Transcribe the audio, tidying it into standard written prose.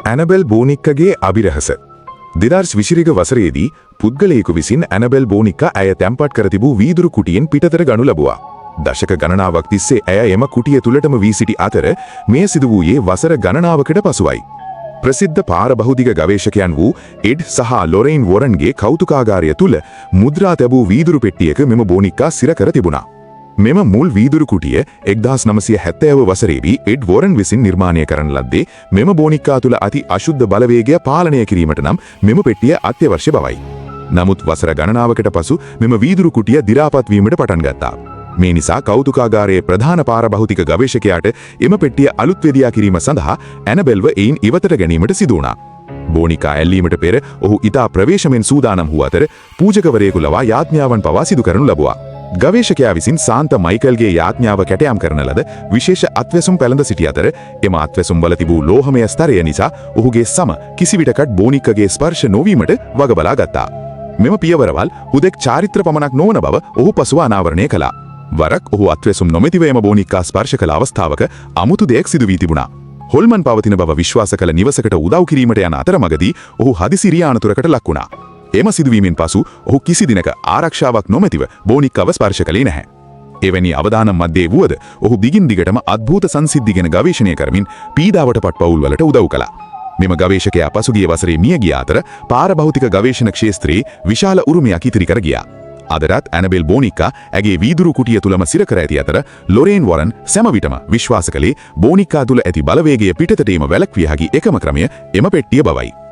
Annabelle බෝනික්කගේ අභිරහස. 2021 වසරේදී පුද්ගලයෙකු විසින් Annabelle බෝනික්කා ඇය තැන්පත් කර තිබූ වීදුරු කුටියෙන් පිටතට ගනු ලැබුවා. දශක ගණනාවක් තිස්සේ ඇය එම කුටිය තුළටම වී සිටි අතර, මෙය සිදු වූයේ වසර ගණනාවකට පසුවයි. ප්‍රසිද්ධ පාරභෞතික ගවේෂකයන් වූ එඩ් සහ ලොරෙයින් වොරන්ගේ කෞතුකාගාරය තුළ මුද්‍රා තැබූ වීදුරු පෙට්ටියක මෙම බෝනික්කා සිර කර තිබුණා. මෙම මුල් වීදුරු කුටිය 1970 වසරේදී එඩ් වොරන් විසින් නිර්මාණය කරන ලද්දේ මෙම බෝනික්කා තුළ අති අශුද්ධ බලවේගය පාලනය කිරීමට නම් මෙම පෙට්ටිය අත්‍යවශ්‍ය බවයි. නමුත් වසර ගණනාවකට පසු මෙම වීදුරු කුටිය දි รา පත් වීමට පටන් ගත්තා. මේ නිසා කෞතුකාගාරයේ ප්‍රධාන පාරභෞතික ගවේෂකයාට එම පෙට්ටිය අලුත් වෙදියා කිරීම සඳහා ඇනබෙල්ව එයින් ඉවතට ගැනීමට සිදු වුණා. බෝනිකා ඇල්ලීමට පෙර ඔහු ඉතා ප්‍රවේශමෙන් සූදානම් වූ අතර, පූජකවරයෙකු ලවා යාඥාවන් පවා සිදු කරනු ලැබුවා. ගවේෂකයා විසින් සාන්ත මයිකල්ගේ යාඥාව කැටයම් කරන ලද විශේෂ අත්වැසුම් පැළඳ සිටි අතර, එම අත්වැසුම් වල තිබූ ලෝහමය ස්තරය නිසා ඔහුගේ සම කිසිවිටකත් බෝනික්කගේ ස්පර්ශ නොවීමට වග බලා ගත්තා. මෙම පියවරවල් හුදෙක් චාරිත්‍ර පමණක් නොවන බව ඔහු පසුව අනාවරණය කළා. වරක් ඔහු අත්වැසුම් නොමැතිව එම බෝනික්කා ස්පර්ශ කළ අවස්ථාවක අමුතු දෙයක් සිදු වී තිබුණා. හොල්මන් පවතින බව විශ්වාස කළ නිවසකට උදව් කිරීමට යන අතරමඟදී ඔහු හදිසි රිය අනතුරකට ලක් වුණා. එම සිදුවීමෙන් පසු ඔහු කිසි දිනක ආරක්ෂාවක් නොමැතිව බෝනික්කව ස්පර්ශ කළේ නැහැ. එවැනි අවදානම් මැද්දේ වුවද ඔහු දිගින් දිගටම අద్භූත සංසිද්ධි ගැන ගවේෂණය කරමින් පීඩාවට පත් පවුල් වලට උදව් කළා. මෙම ගවේෂකයා පසුගිය වසරේ මිය ගිය අතර, පාරභෞතික ගවේෂණ ක්ෂේත්‍රයේ විශාල උරුමයක් ඉතිරි කර ගියා. අදටත් ඇනබෙල් බෝනික්කා ඇගේ වීදුරු කුටිය තුලම සිර කර ඇති අතර, ලොරේන් වොරන් සෑම විටම විශ්වාස කළේ බෝනික්කා තුල ඇති බලවේගය පිටතට ඒම වැළැක්විය හැකි එකම ක්‍රමය එම පෙට්ටිය බවයි.